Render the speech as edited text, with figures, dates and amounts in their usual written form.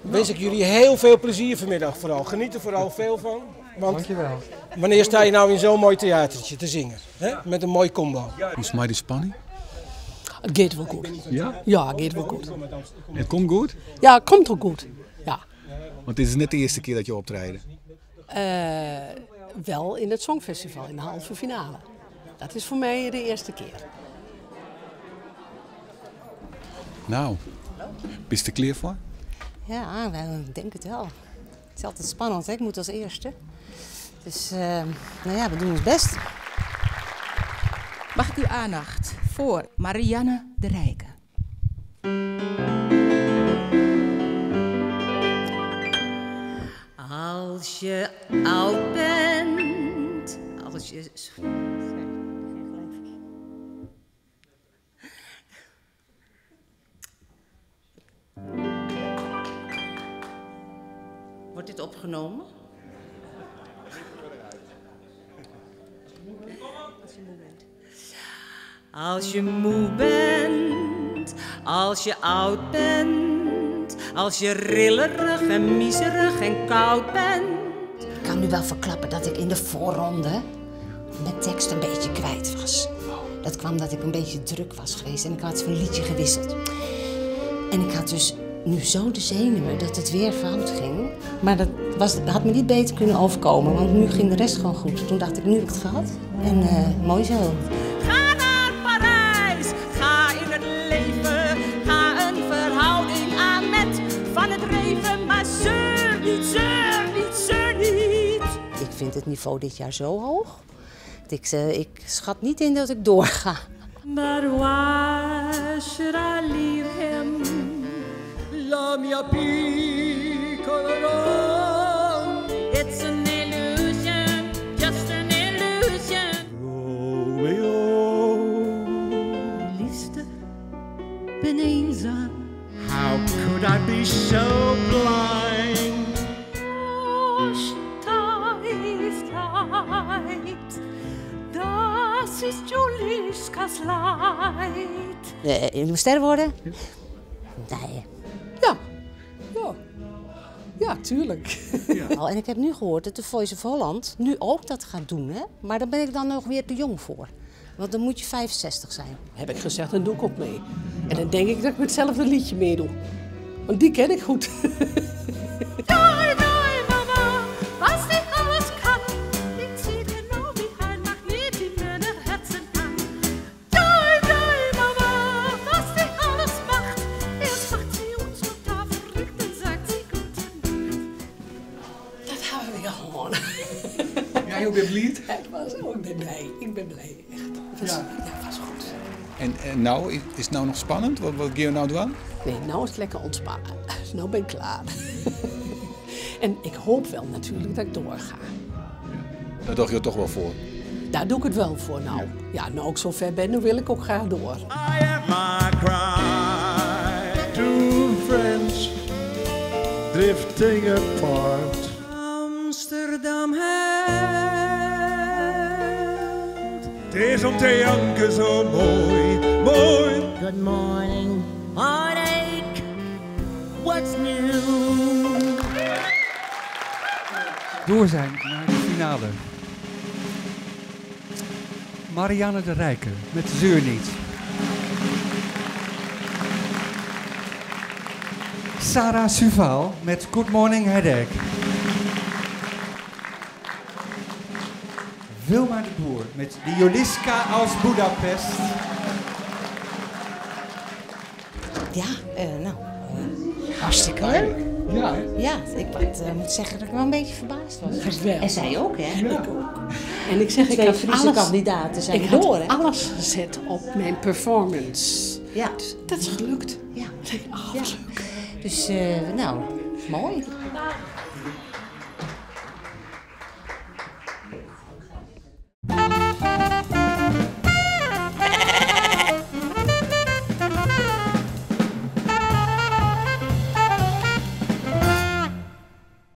Wens ik jullie heel veel plezier vanmiddag vooral. Geniet er vooral veel van. Want Dankjewel. wanneer sta je nou in zo'n mooi theatertje te zingen? Hè? Met een mooi combo. Hoe is mei de spanning? It giet wol goed. Ja? Ja, it giet wol goed. It komt goed? Ja, it komt wol goed. Ja. Want dit is net de earste kear dat jo optrede. Wel yn it Songfestival, yn de halve finale. Dat is foar my de earste kear. No, bist der klear foar? Ja, ik denk it wol. It is altyd spannend, hè? Ik moat as earste. Dus, no ja, we dogge ús bêst. Mag ik uw aandacht voor Marianne de Rijke. Als je oud bent, als je. Wordt dit opgenomen? Als je moe bent, als je oud bent, als je rillerig en miserig en koud bent. Ik kan nu wel verklappen dat ik in de voorronde mijn tekst een beetje kwijt was. Dat kwam dat ik een beetje druk was geweest en ik had van liedje gewisseld. En ik had dus nu zo de zenuwen dat het weer fout ging. Maar dat had me niet beter kunnen overkomen, want nu ging de rest gewoon goed. Toen dacht ik, nu heb ik het gehad. En mooi zo. Ga naar Parijs, ga in het leven, ga een verhouding aan met Van het Reven. Maar zeur niet, zeur niet, zeur niet. Ik vind het niveau dit jaar zo hoog. Ik schat niet in dat ik doorga. But why should I leave him? La mia piccola Rome. It's an illusion, just an illusion. Romeo. Liefste, ben eenzaam. How could I be so blind? Steifheit, das ist Juliska's Leid. Je moet ster worden? Nee. Ja. Ja. Ja, tuurlijk. Ja. Oh, en ik heb nu gehoord dat de Voice of Holland nu ook dat gaat doen, hè? Maar daar ben ik dan nog weer te jong voor. Want dan moet je 65 zijn. Heb ik gezegd, dan doe ik ook mee. En dan denk ik dat ik met hetzelfde liedje meedoe. Want die ken ik goed. Doi, doi, mama, was die alles kan. Die zieht genau wie ein Magnet die Männerherzen an. Doi, doi, mama, was die alles macht. Erst macht sie uns total verrückt, dann sagt sie gute Nacht. Dat hawwe we gewonnen. Ja, jo binne bliid? Ja, ik was, oh, ik ben blij. Ik ben blij, echt. Het was, ja. het was goed. En nou, is it no noch spannend? Wat geane jo no dwaan? Nee, no is it lekker ontspannen. No bin ik klear. En ik hoop wel natuurlijk dat ik doorga. Dêr dogge jo it dochs wol foar? Dêr doch ik it wol foar no. Ja, no ik sa fier bin, dan wol ik ek graach troch. I have my cry. Two friends drifting apart. Amsterdam huilt. Het is om te janken zo mooi, mooi. Good morning, heartache. What's new? Door zijn naar de finale. Marianne de Rijke met Zeur niet. Sarah Suval met Good Morning Headache. Wilma de Boer met de Juliska aus Budapest. Ja, nou, hartstikke leuk. Ja, hè? Ja, ik moet zeggen dat ik wel een beetje verbaasd was. Geweldig. En zij ook, hè? Ik ook. En ik zeg, ik Twee had Friese alles, kandidaten zijn ik had door, hè? alles gezet op mijn performance. Ja. Dus dat is gelukt. Ja. Oh, wat leuk. Dus, nou, mooi. Dag.